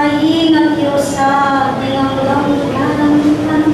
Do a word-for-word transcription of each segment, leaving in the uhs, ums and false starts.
Ing Dios a ding anggang kalangitan,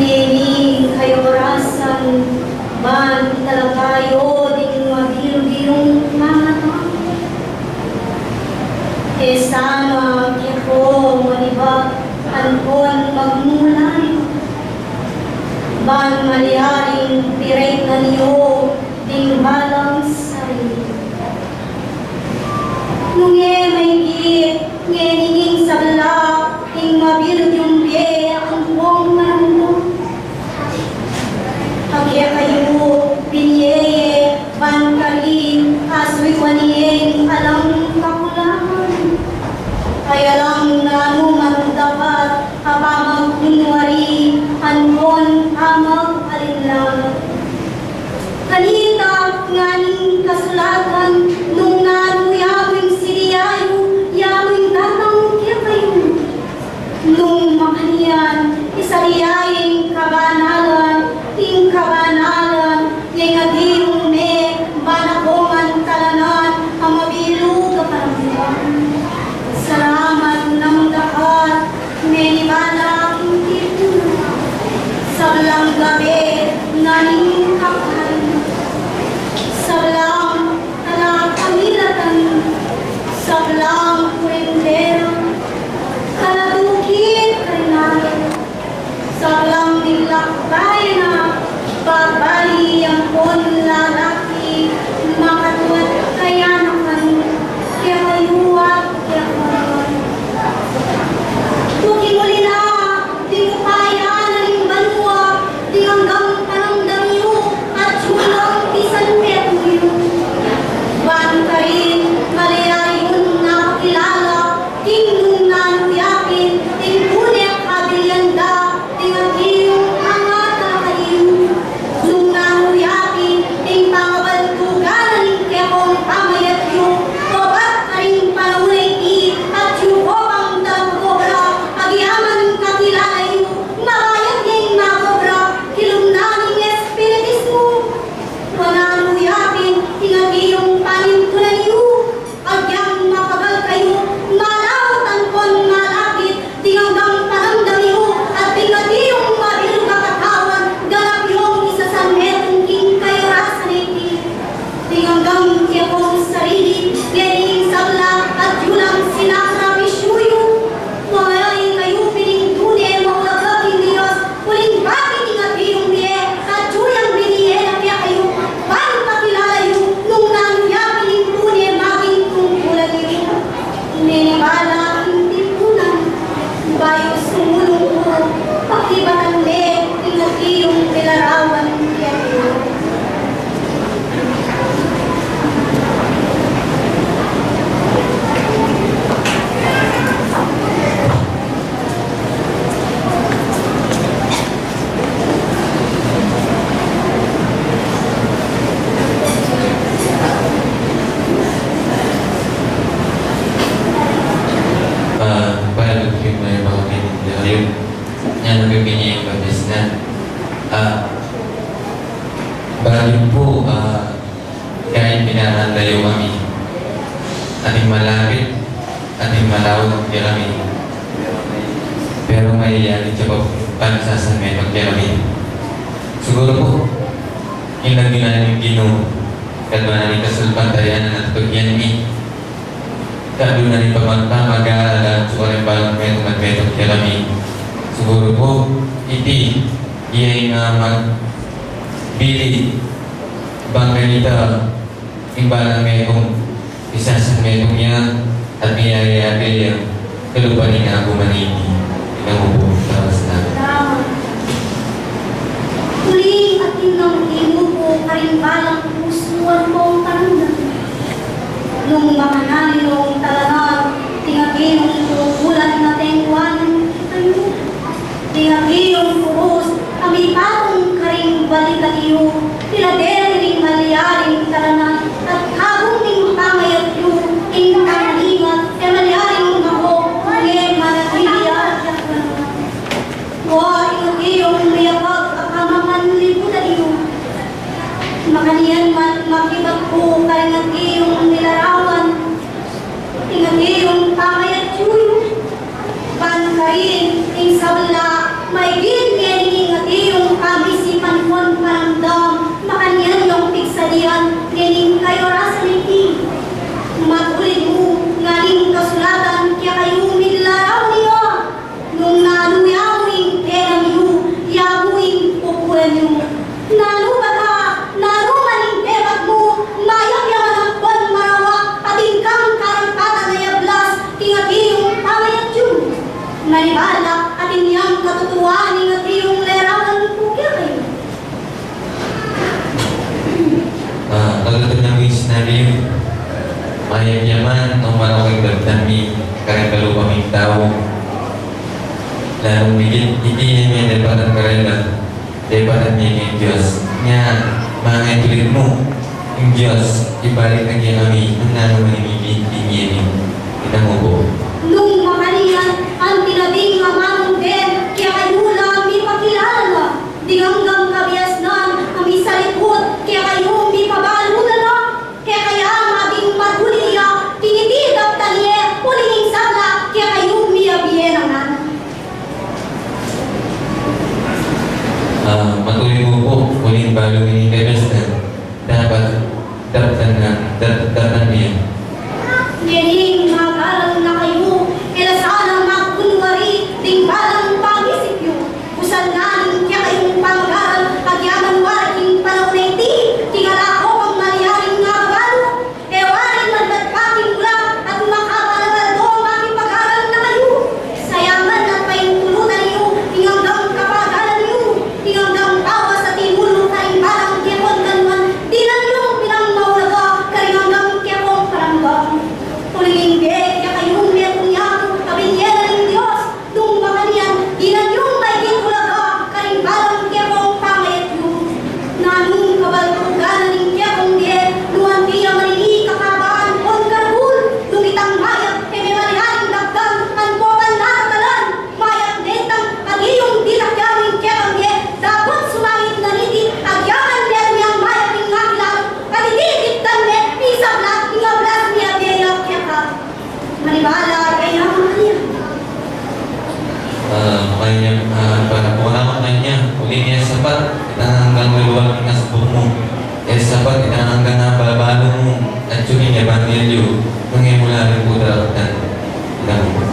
ngening kayorasan ban italakad yu ding mabilug yung pangatau. E sana keko manibat ampon magmulai, ban malyaring piretnan yu ding balang sarili. Nung e maigit ngening sabla ing mabilug yung bie ampong manamdam, a kekayu binie ye ban karin asuyuan ye ing alang kakulangan, ay alang nanu man dapat a pamagkunwari ampon pamag-alinlangan. Kanita ngening kasulatan, nung nanu ya mu ing sirya yu, ya mu ing datang kekayu. Nung makanyan, isarya ye ing kabanalan, ing kabanalan, ing atiu me, ban ako man talanan a mabilug a kalangitan. Salamat nang dapat, menibala king tipunan. Sablang gabe, ngening kapal. Sablang ala kamilatan, sablang kurindera, kaladukit karinala, sablang dilak bayan na, babali ampon lalaki, makatuat kayanakan, kekayu at kekayu. Tuki muli na, ding upaya na ning banua, ding anggang panamdam yu, at yu lang pisan metung yu. Ban karin, malyari yung napakilala, king nung nanu yapin, ing tune a kabilian da, ding atiu a matalakad yu. Nung nanu yapin, ing pangabantugan na ning kekong pamayat yu, obat karing panaun a iti, at yu ko pang talapagobra, agyang kakilala yu, mabayat ing magobra, kilumnan ing espiritismu. Nung nanu yapin, ing atiu panintunan yu, agyang makagal kayu, malaut ampon malapit, ding anggang panamdam yu, at ding atiu mabilug a katawan, ganap yung isasanmetung king kayorasan a iti. Ding anggang kekong sarili, ngening sabla, at yu lang sinasakripisyu yu, Mangayari kayu pining tune maulaga king Dios, uling bakit ing atiu yang bie, at yu yang binie na kekayu, ban pakilala yu, nung nanu ya pining tune maging tungkulan yu. Menibala king tipunan, bayu sumulung ku, pakibatan me ing atiu milarawan kekayu. Ah, balu king mayap a kapiling dayun. Nya na pipinye ing baptismu. Ah, balu pu, ah, kaya pinaranda yu kami. Atin malapit, atin malaut kekami. Pero malyari ya pa pu, ban sasanmetung kekami. Siguru pu, ing lagyu na ning Ginu, kadwa na ning kasalpantayanan at pagyan mi. Kadwa na ning pamagpamagara at sukaring balang metung at metung kekami. Siguru pu, iti, iya ing, ah, magbili, bang kanita, ing balang metung, isasanmetung ya, at miyayari ya, kalupa ning aguman iti, ikamu pu, tawas na. Uling atin nang tinuku karing balang pusu ampong panamdam. Nung makananu nung talanan, ding atiu ing kukulan na tengkuanan kekayu. Ding atiu ing kurus, a mipatung karing balikat yu, pila deni ring malyaring talanan, at kabung ning pamayat yu, ing panganingat, e malyaring mako, nune manatili ya. Wa, ing atiu ing miyakag a kamamanlibutan yu. Makanyan man makibat ku karing atiu ing milarawan, Ing sabla, maigit ngening atiu ing pamisipan kung paramdam, makanyan yung pigsadian ngening kayorasan iti. Matulid mu ngening kasulatan kekayu, miglarawan ya. Nung nanu ya mu ing tenga yu, ya mu ing pupuan yu. Nanu bata, nanu man ing debat mu, mayap ya man ampon marawa, atin kang karampatan a yablas king atiu ing pamayatyun. Manibalang atin yang katutuan ing atiu ing larawan ku kekayu. Ah, katutuan na mu ing sinabi yu. Mayap ya man nung marawa ing daptan mi karing kalupa ming tau. Lalu migit iti, e me depatan karela, depatan mi king Dios. Nya, mangatulit mu ing Dios, ibalik na kekami nung nanu man ing ibinti ngeni. Ita mu pu. Nung makanyan, anti na ding amanung ben kekayu la mipakilala na, ding anggang kabiasnan a misaliput kekayu mipabalu na la. Kekaya maging maduli ya king iti daptan ye, uling ing sabla kekayu miyabie na ngan. Ah, matulid mu pu, uling balu ing kabiasnan. Dapat daptan na, dap-, daptan mi. Ngening magalang na kayu, e la sana magkunwari ding balang pangisip yu. Usan na ning kekayung pamagaral, agyaman wari king panaun a iti, king ala ko pang malyaring abalu. E wari man bat pa king mula at makaba nang aldo makipag-aral na kayu. Sayangan at paintulutan yu ing anggang kapagalan yu, ing anggang bawas a tinulu karing balang kekong kanuan, dinan yung pinangmaulaga karing anggang kekong paramdam. Uling ing kekayung metung ya mu, a binie na ning Dios, nung makanyan, dinan yung maigit ulaga karing balang kekong pamayat yu. Nanung kabaldugan na ning kekong bie, nu anti ya manini kakabaan ampon karagul, nung itang mayap e me malyaring dakdang, ampo panatatalan, mayap ne itang atiu ing ditak ya mu ing kekong bie, dapot sumangit na niti, agyaman metung yang mayap ing akilalu, at iti diktan me ing sabla ing ablas miyabie ya keka. Manibalang kaya mu kanya. Ah, kanya, ah, para po naman kanya, uling e sapat itang anggang luluwal king asbuk mu. E sapat itang anggang ababalu mu, at yung ebanghelyu, nung e mu la rin pu daraktan. Ita mu.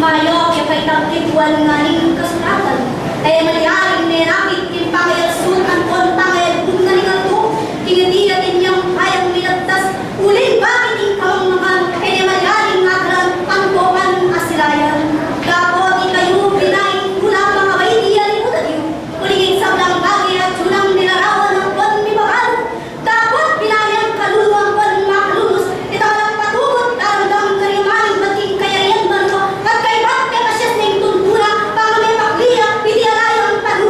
Mayap ya pu itang tipuan ngening kasulatan. E malyaring menakit king pangayatsu ampon pangayatbung ngening aldo, king iti atin yang kayang minagtas, uling bakit ing kamangmangan, e ne malyaring atalan, ampo pan asilayan. Dapot ikayu, binaing kulang, makabaiti ya ring utat yu. Uling ing sablang bage atyu nang milarawan ampon mipabalu. Dapot binaing kalulu ampon makalunus, itang alang patugut, daramdam karing maling bat king kayarian banua, at kaybat kepasias ning tuntunan, pangamepakli ya iti ala yang panu